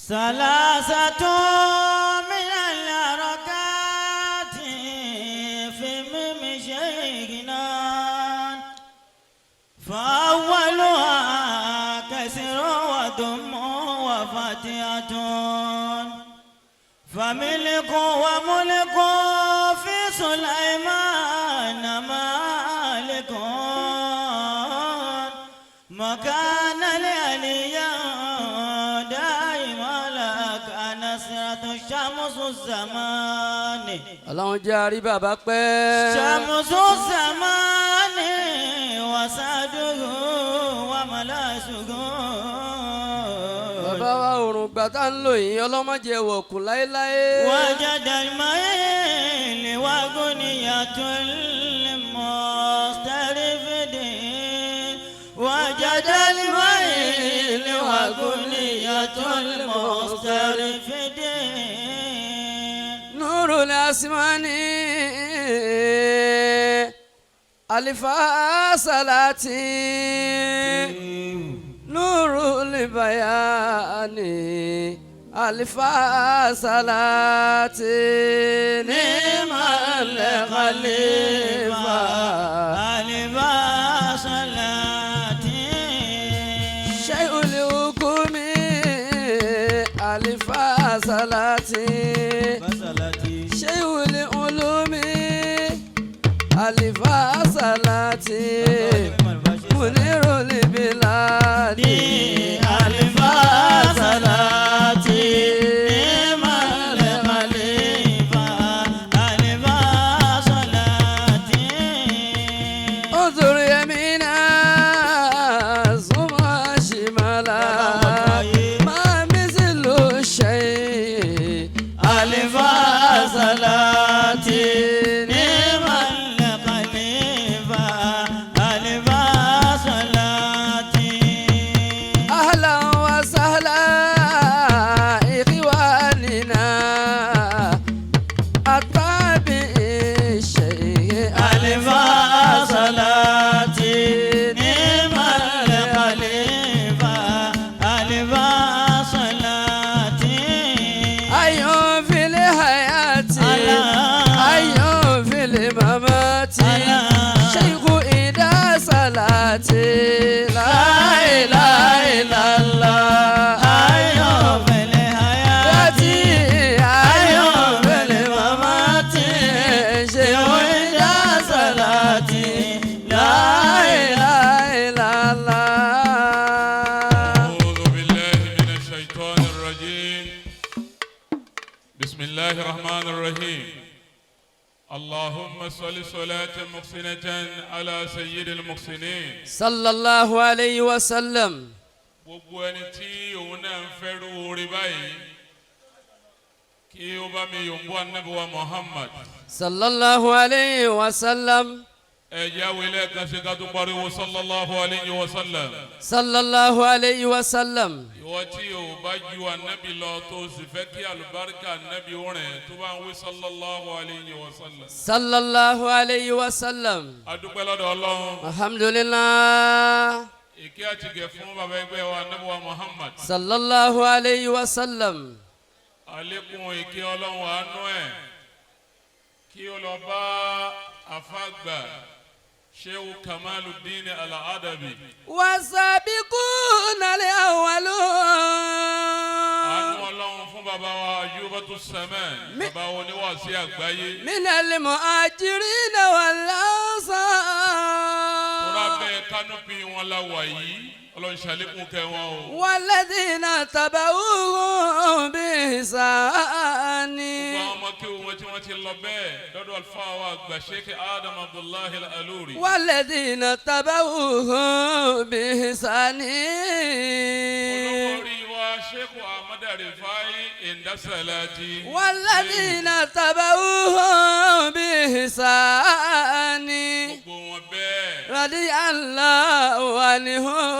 ثلاثة من الحركات في ميم شيخنا، فأولها كسر وضم وفتحة، فملك وملك في سليمان مالك، مكان العلي دائما لك نصرة شمس الزمان. Ọlọ́run jẹ́ àrí bàbá pẹ́. شمس الزمان وسعده وملاسه. Bàbá wa, òrùn gbà tá ń lò yìí, ọlọ́mọdé wọ̀kùn láéláé. وجد الميل وغنية المسترفدين، وجد الميل وغنية المسترفدين. نور الأسمان ألفا صلاتي، نور البيان ألفا صلاتي، نعم الخليفة. ألف صلاتي. شيء الحكم ألفا صلاتي. صلاتي. شيء العلوم ألفا صلاتي، منير البلاد. ألف صلاتي، نعم الخليفة، ألف صلاتي. انظر يمينا ثم شمالا، ما مثل الشيء. ألف صلاتي، نعم الخليفة، ألف صلاتي. أهلا وسهلا إخواننا الطابع الشيء. ألف صلاتي، نعم الخليفة، ألف صلاتي. حي في الحياة، حي في الممات، شيخ إذا صلاتي، لا إله إلا الله. حي في الحياة، حي في الممات، شيخ إذا صلاتي، لا إله إلا الله. أعوذ بالله من الشيطان الرجيم. بسم الله الرحمن الرحيم. اللهم صل صلاة محسنة على سيد المحسنين. صلى الله عليه وسلم. Gbogbo ẹni tí òun náà ń fẹ́rù orí báyìí, kí ó bá mi yòǹbó Ànábì wa Muhammad. صلى الله عليه وسلم. Ẹ jẹ́ àwọn ilé kan ṣe ká tó pariwo صلى الله عليه وسلم. صلى الله عليه وسلم. Ìwọ tí o bá ju Ànábì lọ, tó o sì fẹ́ kí àlùbáríkà Ànábì ó rìn, tó bá ń wí صلى الله عليه وسلم. صلى الله عليه وسلم. Adúpẹ́ lọ́dọ̀ Ọlọ́run. الحمد لله. Ìkẹ́ àtìgẹ̀ fún bàbá ẹgbẹ́ wa, Ànábì wa Muhammad. صلى الله عليه وسلم. Àlékún ìkẹ́ Ọlọ́run, àánú ẹ̀, kí ó lọ bá àfàgbà Shehu Kamaluddin Al-Adabi. والسابقون Àánú الأولون Ọlọ́run fún bàbá wa Ayúbátú Sẹ́mẹ̀, bàbá oníwàásí àgbáyé. من المهاجرين والأنصار. Tóra bẹ́ẹ̀ canopy wọn la wà yìí, Ọlọ́run ṣàlékún kẹ́ wọn o. والذين اتبعوهم بإحسان. Gbogbo àwọn ọmọ kí wọn tí wọ́n ti lọ bẹ́ẹ̀ lọ́dọ̀ àlùfáà wa àgbà Sheikh Adam Abdullahi Al-Aluri. والذين اتبعوهم بإحسان. Olórí wa Sheikh Ahmad Rifai Indasalati. والذين اتبعوهم بإحسان. Gbogbo wọn bẹ́ẹ̀. رضي الله عنهم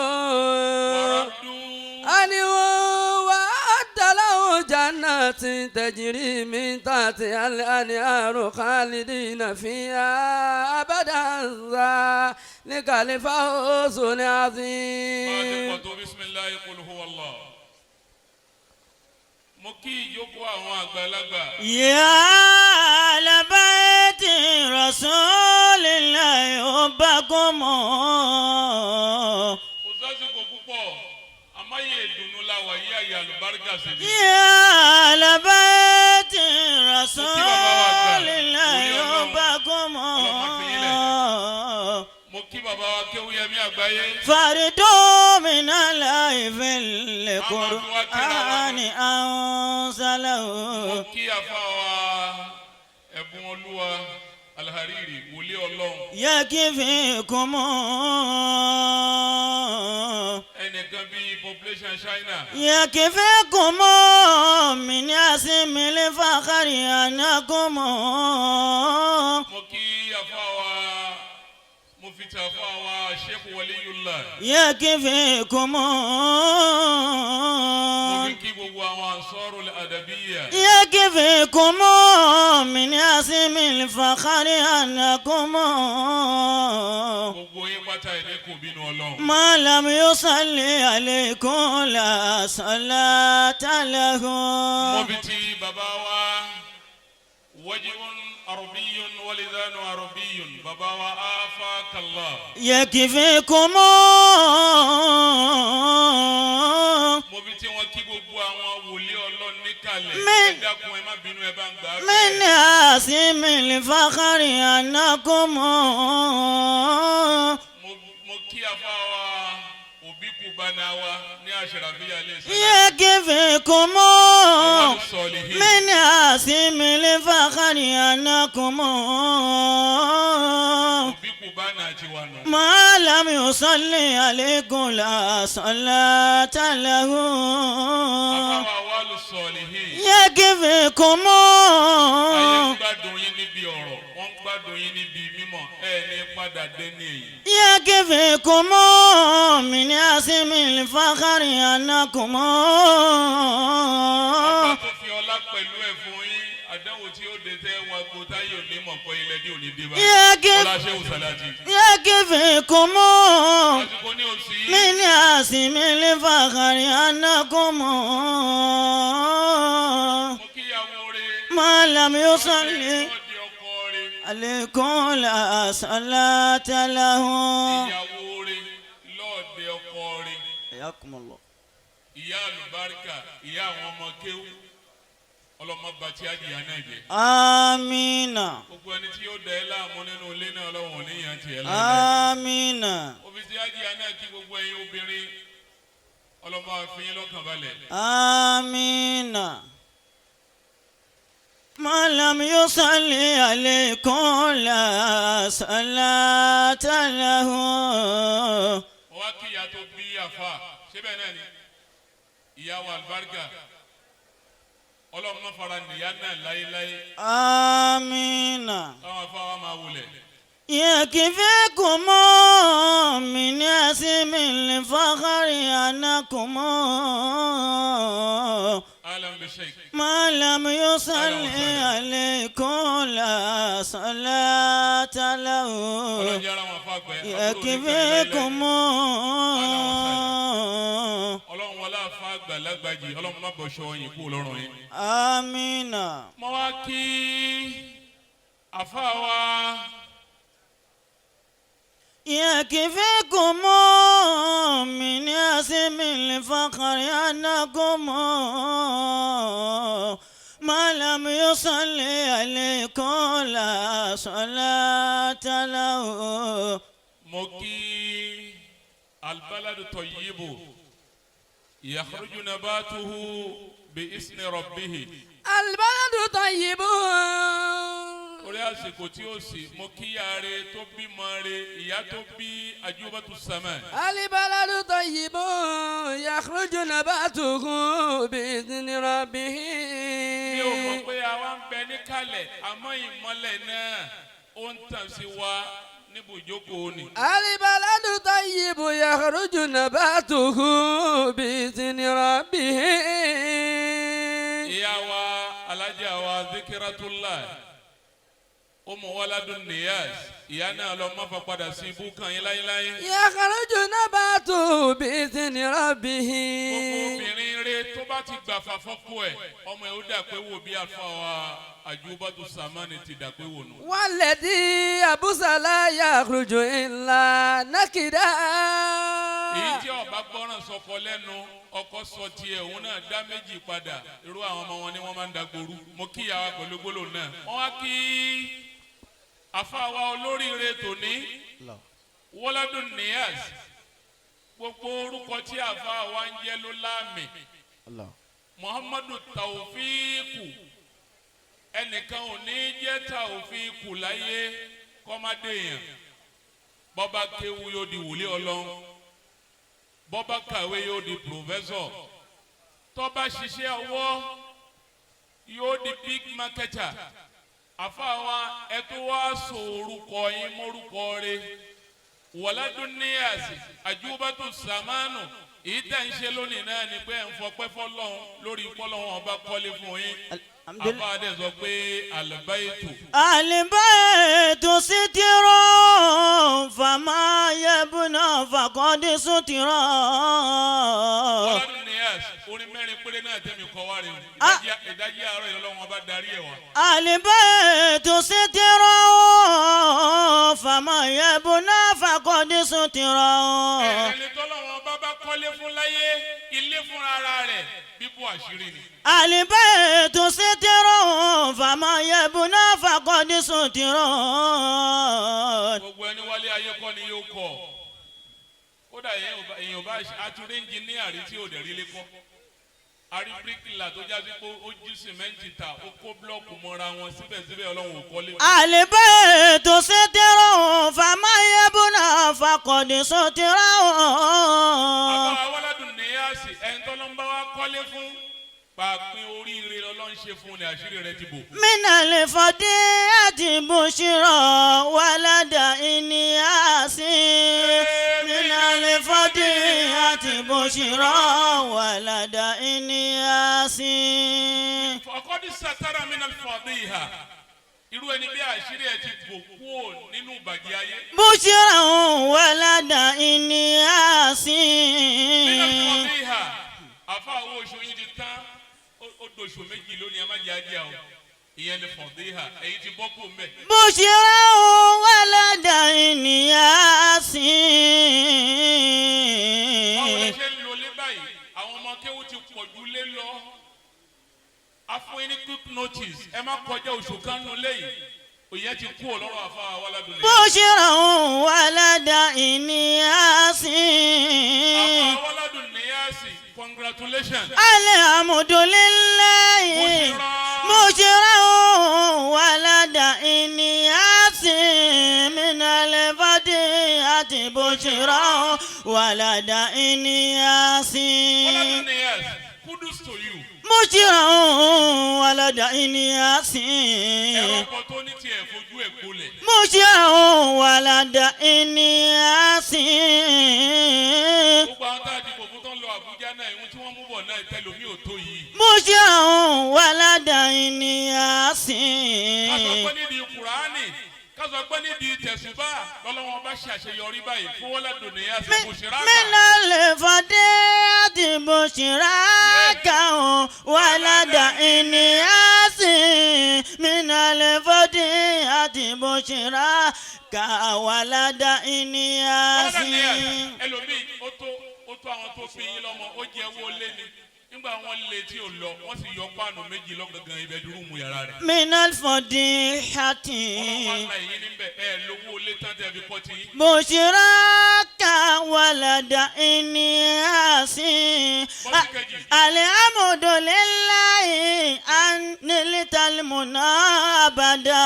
ورضوا. عنه وأعد له جنات تجري من تحتها الأنهار خالدين فيها أبدا، ذلك الفوز Bá a ti العظيم. pọ̀ tó بسم الله قل هو الله. Mo kí ìjókòó àwọn àgbàlagbà. يا أهل بيت رسول الله حبكم. Kò sásìkò púpọ̀, àmáyé ìdùnnú la wà yí, àyè àlùbáríkà sí ni. يا أهل بيت رسول الله حبكم. Mo kí bàbá wa Kéwúyẹmí àgbáyé. فرد من الله في القرآن أنزله. Mo kí afa wa ẹ̀bùn olúwa Alhariri, wòlíì Ọlọ́run. يكفيكم. Ẹnìkan bíi population China. يكفيكم من عزم الفخر أنكم. Mo kí afa wa, mo fi ti afa wa Sheikh Waliyullah. يكفيكم. Mo fi kí gbogbo àwọn Ansarul Adabiyya. يكفيكم من عزم الفخر أنكم. Gbogbo yín pátá, ẹ̀ ní kò bínú Ọlọ́run. ما لم يصلي عليكم لا صلاة له. Mo fi ti bàbá wa wajihun arabiyun walidanu arabiyun, bàbá wa afakallah. يكفيكم. Mo fi tí wọn kí gbogbo àwọn wòlíì Ọlọ́run níkàlẹ̀. Ẹ dákun, ẹ má bínú, ẹ bá ń gbà á من bẹ́ẹ̀. عاصم الفخر أنكم. Mo kí afa wa òbí kú bana wa ní àṣàràfíà lè sọ. يكفيكم. Àwọn sọ̀lìhìn. من عاصم الفخر أنكم. Òbí kú bana ti wà nù. ما لم يصلي عليكم لا صلاة له. Afa wa wàlú sọ̀lìhìn. يكفيكم. Ayé ń gbádùn yín níbi ọ̀rọ̀, wọ́n ń gbádùn yín níbi mímọ̀, ẹ ní padà dé ní èyí. يكفيكم من عاصم الفخر أنكم. Ọba tó fi ọlá pẹ̀lú ẹ̀ fún yín, àdánwò tí ó dé tẹ́ wá gbó táyé òní mọ̀ pé ilẹ̀ dí òní dé bá. Ọlá ṣéwù sàlájì. يكفيكم. Àsìkò ní òsì. من عاصم الفخر أنكم. Mo kí ìyàwó rẹ̀. ما لم يصلي Ọdẹ ọkọ rẹ̀. عليكم لا صلاة له. Ìyàwó rẹ̀ lọ́ọ̀dẹ ọkọ rẹ̀. حياكم الله. Ìyá àlùbáríkà, ìyá àwọn ọmọ kéwú. Ọlọ́mọ bàtí àjìyá náà jẹ. آمين. Gbogbo ẹni tí yóò dẹ̀ ẹ́ láàmú nínú ilé náà, Ọlọ́run ò ní yàn tiẹ̀ láìláì. آمين. Òfin tí àjìyá náà kí gbogbo ẹ̀yin obìnrin, ọlọ́mọ àfihàn lọ́kàn balẹ̀. آمين. ما لم يصلي عليكم لا صلاة له. Wọ́n wá kí ìyá tó bí àfa, ṣé bẹ́ẹ̀ náà ni ìyá wa àlùbáríkà, Ọlọ́run má fara nìyá náà láéláé. آمين. Káwọn afá wa máa wulẹ̀. يكفيكم من عزم الفخر أنكم. Alam bi sheik. ما لم يصلي عليكم لا صلاة له. Ọlọ́run jẹ́ ara wọn afá gbẹ. يكفيكم. Ọlọ́run wọlé afá àgbàlagbàjì, Ọlọ́run má bọ̀ ṣọ yín kú lọ́rùn yín. آمين. Mo wá kí afá wa. يكفيكم من عزم الفخر أنكم. ما لم يصلي عليكم لا صلاة له. Mo kí albaladu tayyibu yakhruju nabatuhu bi isni rabbihi. البلد طيب. Orí àsìkò tí ó sì, mo kí ìyá rẹ̀ tó bímọ rẹ̀, ìyá tó bí ajúbàtú sàmà. البلد طيب يخرج نباته بإذن ربه. Mi ò mọ̀ pé àwa ń bẹ níkàlẹ̀, àmọ́ ìmọ́lẹ̀ náà ó ń tàn sí wa níbùjókòó ni. البلد طيب يخرج نباته بإذن ربه. Ìyá wa alájà wa Zikiratullah Umu Waladun Niyas, ìyá náà lọ má fa padà sí ibú kan yín láyéláyé. يخرج نباته بإذن ربه. Gbogbo obìnrin Obìnrin rẹ tó bá ti gbà fàfọ́kù ẹ̀, ọmọ ẹ̀ ó dà pé wò bí àfa wa Àjùbọ́tù Sàmánì ti dà pé wò nù. والذي أبص لا يخرج إلا نكدا. Èyí tí ọba gbọ́ràn sọkọ lẹ́nu, ọkọ sọ tiẹ̀, òun náà dá méjì padà, irú àwọn ọmọ wọn ni wọ́n máa ń dagboru. Mo kí ìyá wa pẹ̀lú gbólóhùn náà. Wọ́n wá kí àfa wa olóríire tòní, Wọ́ládùn Niyaz. Gbogbo orúkọ tí àfa wa ń jẹ́ ló láàmì. Muhammadu Tawfiku, ẹnìkan ò ní jẹ́ Tawfiku láyé kọ́mádé yẹn. Bọ́ba kéwu yóò di wòlíì Ọlọ́run, bọ́ba kàwé yóò di professor, tọ́ba ṣiṣẹ́ ọwọ́ yóò di big marketer. Àfàwa ẹtú wá sọ orúkọ yín mórúkọ rẹ̀, Wọ́ládùn Níyàsì Àjùbátù Sàmánù. Èyí tẹ̀ ń ṣe lónìí náà ni pé ẹ̀ ń fọpẹ́ fọlọ́hún lórí fọlọ́hún ọba kọ́lé fún yín. Àfa adé sọ pé àlùbáyìtù. البيت ستر فما يبنى فقد ستر. Wọ́ládùn Níyàsì, orin mẹ́rin péré náà tẹ̀mí kọ́ wá rè o. Ìdájí àárọ̀ ìlọ́lọ́wọ́n ọba darí ẹ̀ wá. البيت ستر فما يبنى فقد ستر. Ẹni tọ́lọ́wọ́n bá bá kọ́lé fún láyé, ilé fúnra ara rẹ̀ bíbú àṣírí ni. البيت ستر فما يبنى فقد ستر. Gbogbo ẹni wálé ayé kọ́ ni yóò kọ́. Kódà èèyàn bá àtúndé engineer rí tí ò dẹ̀ rí lé kọ́. Arí bíríkìlà tó jásí pé ó jí sìmẹ́ǹtì ta, ó kó búlọ́ọ̀kù mọ́ra wọn, síbẹ̀síbẹ̀ Ọlọ́run ò kọ́lé. البيت ستر فما يبنى فقد ستر. Àbá Wọ́ládùn Níyàsì, ẹni tó ló ń bá wa kọ́lé fún, pàápín oríire lọ́lọ́ ń ṣe fún ni, àṣírí rẹ ti bò. من الفضيحة بشرى ولد إنياس، من الفضيحة بشرى ولد إنياس. فقد ستر من الفضيحة, irú ẹni bí àṣírí ẹ ti bò kúò nínú ìbàjẹ́ ayé. بشرى ولد إنياس. من الفضيحة. Àfa, owó oṣù yín ti tán, ó doṣù 2 lónìí, ẹ má jẹ́ ajá o. Ìyẹn ni فضيحة, èyí ti bọ́ kú mbẹ́. بشرى ولد إنياس. Báwo lẹ ṣe ń lo ilé báyìí? Àwọn ọmọ kéwú ti pọ̀ ju lé lọ. A fún yín ní quick notice, ẹ má kọjá oṣù kan nù léyìí. Òyìn ti kú ọlọ́rọ̀ àfa Wàládùn lè. بشرى ولد إنياس. Àfa Wàládùn Níyàsì, congratulations. الحمد لله. بشرى. بشرى ولد إنياس، من الفضيحة بشرى ولد إنياس. Wàládùn Níyàsì, kudos to you. بشرى ولد إنياس. Ẹ̀rọ ọkọ̀ tó ní tiẹ̀ fojú ẹ̀ gbolẹ̀. بشرى ولد إنياس. Gbogbo àwọn tá a dìbò fún tó ń lọ Àbújá náà, ìhun tí wọ́n mú bọ̀ náà, tẹlomi ò tó yìí. بشرى ولد إنياس. Ká sọ pé nídìí Kùránì, ká sọ pé nídìí tẹ̀sùbá lọ́lọ́wọ́n bá ṣàṣeyọrí báyìí fún Wàládùn Níyàsì kò ṣe rákà. من الفضيحة بشراك ولد إنياس، من الفضيحة بشراك ولد إنياس. Wàládùn Níyàsì, ẹlòmíì ó tó àwọn tó fi yín lọ́mọ, ó jẹ́ owó lé ni. Nígbà wọn lé tí ò lọ, wọ́n sì yọ páànù méjì lọ́gangan ibẹ̀ dúró mu yàrá rẹ̀. من الفضيحة Ọlọ́wọ́ àlà yìí níbẹ̀ ẹ lówó lé tán tẹ́ fi kọ́ ti yín. بشراك ولد إنياس. Bọ́sì kejì. الحمد لله أن نلت المنى أبدا.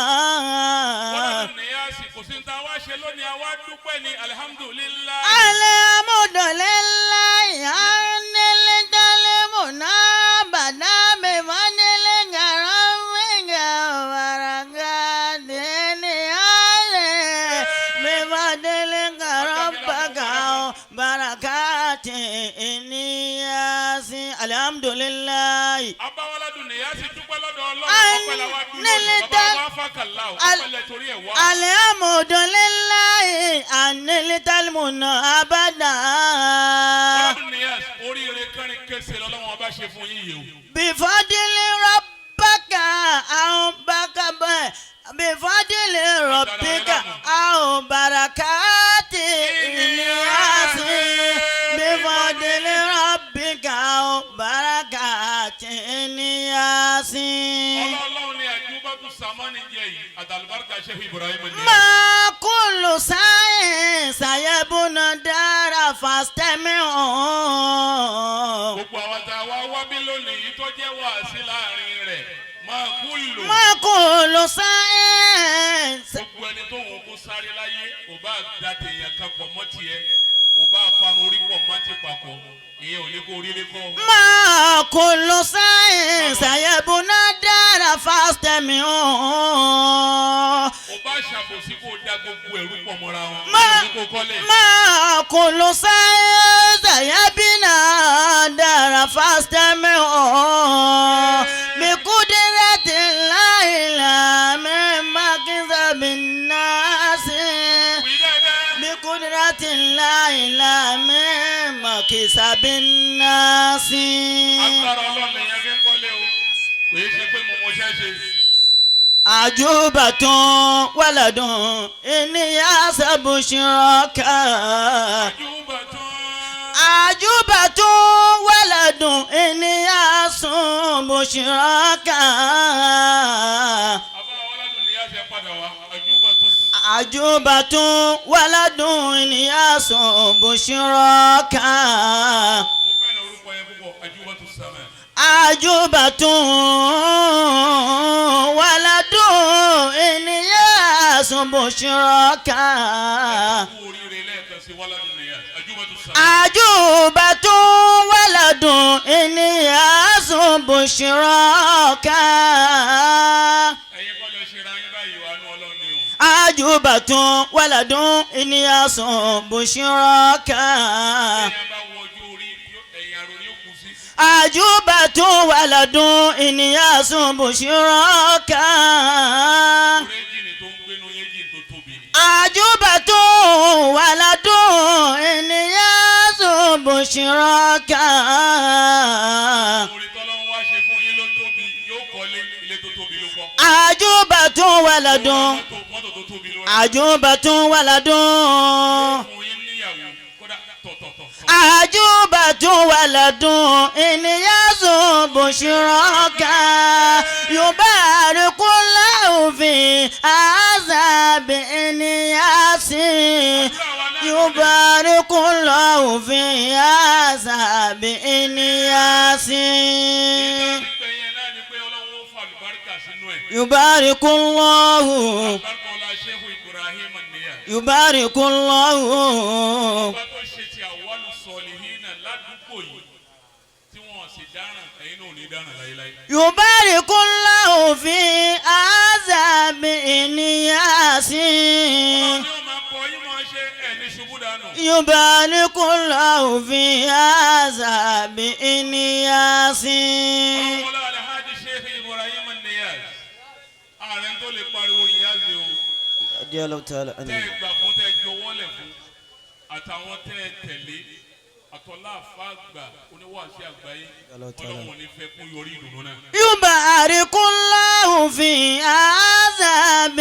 Wàládùn Níyàsì, kò sí ní ta wá ṣe lónìí, àwa dúpẹ́ ní alihamudulilayi. الحمد لله أن نلت المنى أبدا بفضل ربك وبركاته بفضل ربك وبركاته إنياس. الحمد لله. Abáwáládùn Níyàsì dúpẹ́ lọ́dọ̀ Ọlọ́run, ọpẹ́ la wá dúró lónìí. Bàbá wa fàkàlà o, ọpẹ́ lẹ torí ẹ̀ wá. الحمد لله أن نلت المنى أبدا. Wàládùn Níyàsì, oríire kánrin kése. fẹ́ ṣe lọ́lọ́wọ́n bá ṣe fún yín yìí o. بفضل ربك أو بك بفضل ربك أو بركات إلياس بفضل ربك أو بركات إلياس. Ọlọ́run ni àjùbọ́tù sàmánì jẹ yìí àtàlùbáríkà Sheikh Ibrahim ni. ما كل سعي سيبنى دار فاستمعوا. Gbogbo àwọn tá a wá wá bí lónìí yìí tó jẹ́ wàásí láàrin rẹ̀ máa kú lò. ما كل سعي Gbogbo ẹni tó wù kó sáré láyé, ò bá da tèèyàn kan pọ̀ mọ́ tiẹ̀, ò bá fanu orí pọ̀ mọ́ ti papọ̀, ìyẹn ò ní kó orí lé kọ́. ما كل سعي سيبنى دار فاستمعوا. Ò bá ṣàbòsí kó da gbogbo ẹ̀rú pọ̀ mọ́ra wọn, ما ìyẹn ò ní kó kọ́lé. ما كل سعي سيبنى دار فاستمعوا. بقدرة الله لا من مكسب الناس. Wí dáadáa. بقدرة الله لا من مكسب الناس. Agbára Ọlọ́run lèyàn fi ń kọ́lé o, kò yẹ ṣe pé mo mọṣẹ́ ṣe. عجوبة ولد إني أحسب شراكا. Àjùbà tán. عجوبة ولد إني أحسب شراكا. Àbá ọlọ́dún ni yá ṣe padà wá àjùbà tún. عجوبة ولد إني أحسب شراكا. Mo fẹ́ràn orúkọ yẹn púpọ̀, àjùbà tún sàmẹ̀. عجوبة ولد إني أحسب شراكا. Kú oríire lẹ́ẹ̀kan sí wọ́lọ́dún ni yá àjùbà tún sàmẹ̀. عجوبة ولد إني أحسب شراكا. Ẹ̀yin kọ́ lọ ṣe ra yín báyìí, wà nù Ọlọ́run ni o. عجوبة ولد إني أحسب شراكا. Ẹ̀yin bá wọ ojú orí ẹ̀yìn àrò ni ó kù sí. عجوبة ولد إني أحسب شراكا. Orí ẹ́ńjìnì tó ń gbénu ẹ́ńjìnì tó tóbi ni. عجوبة ولد إني أحسب شراكا. Orí tọ́lọ́run wá ṣe fún yín ló tóbi, yóò kọ́lé, ilé tó tóbi ló kọ́. عجوبة ولد. Mọ́tò tó tóbi ló rà. عجوبة ولد. Fún yín níyàwó kódà tọ̀tọ̀tọ̀. عجوبة ولد إن يزوب شراكا يبارك الله في عذاب إن ياسين يبارك الله في عذاب إن ياسين. Ìgbẹ̀yìn náà ni pé Ọlọ́run ó fa àlùbáríkà sínú ẹ̀. يبارك الله. Àlùbáríkà ọlá Shehu Ibrahim Niyas. يبارك الله. Ọba tó ṣe ti àwálù sọ̀lìhínà ládùúgbò yìí tí wọ́n sì dáràn, ẹ̀yin náà ò ní dáràn láéláé. يبارك الله في عذاب Ọlọ́run إنياسين. ni ó máa kọ yín máa ṣe ẹ̀ ní ṣubú dànù. يبارك الله في عذاب إنياسين. Ọlọ́run ọlá Alhaji Shehu Ibrahim Niyas. Ààrẹ tó lè pariwo Niyas o. رضي الله تعالى Tẹ́ ẹ gbà fún, tẹ́ ẹ jọwọ́lẹ̀ fún, àtàwọn tẹ́ ẹ tẹ̀lé, àtọ́lá àfáàgbà oníwàásí àgbáyé, Ọlọ́run ò ní fẹ́ kún yọrí ìdùnnú náà. يبارك الله في عذاب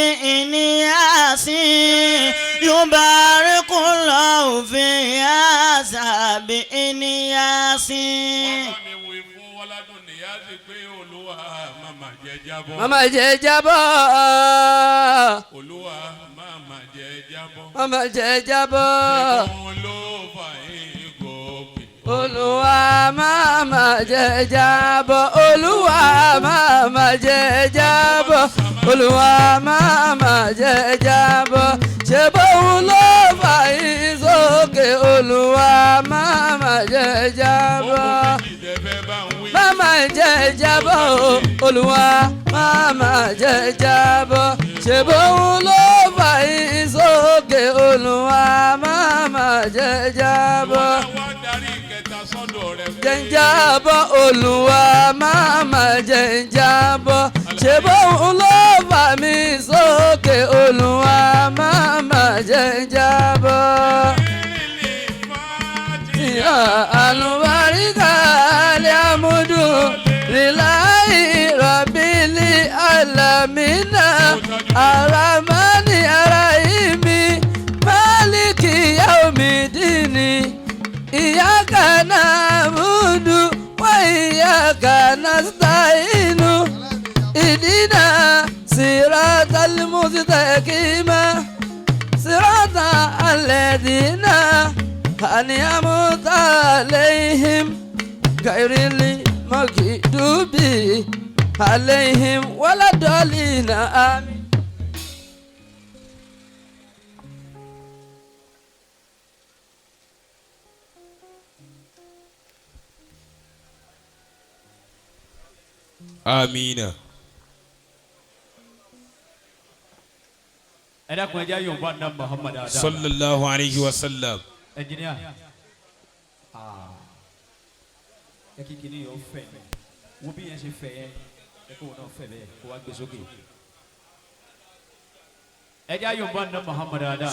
إنياسين. يبارك الله في عذاب إنياسين. Wọ́n bá mi wí fún Wọ́ládùn Níyàsí pé Olúwa màmá jẹ́ jábọ́. Mama jẹ́ jábọ́. Olúwa màmá jẹ́ jábọ́. Mama jẹ́ jábọ́. Ṣẹ́gun ló fà yín gòkè. Olúwa mama jẹ́ jábọ́. Olúwa mama jẹ́ jábọ́. Olúwa mama jẹ́ jábọ́. Ṣé bóun ló fà yín sókè? Olúwa mama jẹ́ jábọ́. Ó kò méjì tẹ́ fẹ́ bá ń wí. Mama jẹ́ jábọ́ o, Olúwa mama jẹ́ jábọ́. Ṣé bóun ló fà yín sókè? Olúwa mama jẹ́ jábọ́. Ìwọ náà wá darí ìkẹta sọ́dọ̀ rẹ pé Jẹ́ ń jábọ́, Olúwa mama jẹ́ ń jábọ́. Ṣé bóun ló fà mí sókè? Olúwa mama jẹ́ ń jábọ́. Lílì fàájì. Ìyá àlùbáríkà. Aramani araimi maliki yaumidini iyaka na'budu wa iyaka nasta'inu idina siratal mustaqima sirata alladhina an'amta alayhim ghayril maghdubi alayhim waladdallin amin. Amina. Ẹ dákun, ẹ jẹ́ Yorùbá náà Muhammad Adam. Sallallahu alayhi wa sallam. Ẹnjiníà, ẹ kí kinní yẹn ó fẹ̀, wo bí yẹn ṣe fẹ̀ yẹn, ẹ kó wọn náà fẹ̀ bẹ́ẹ̀ kó wá gbé sókè. Ẹ jẹ́ Yorùbá náà Muhammad Adam.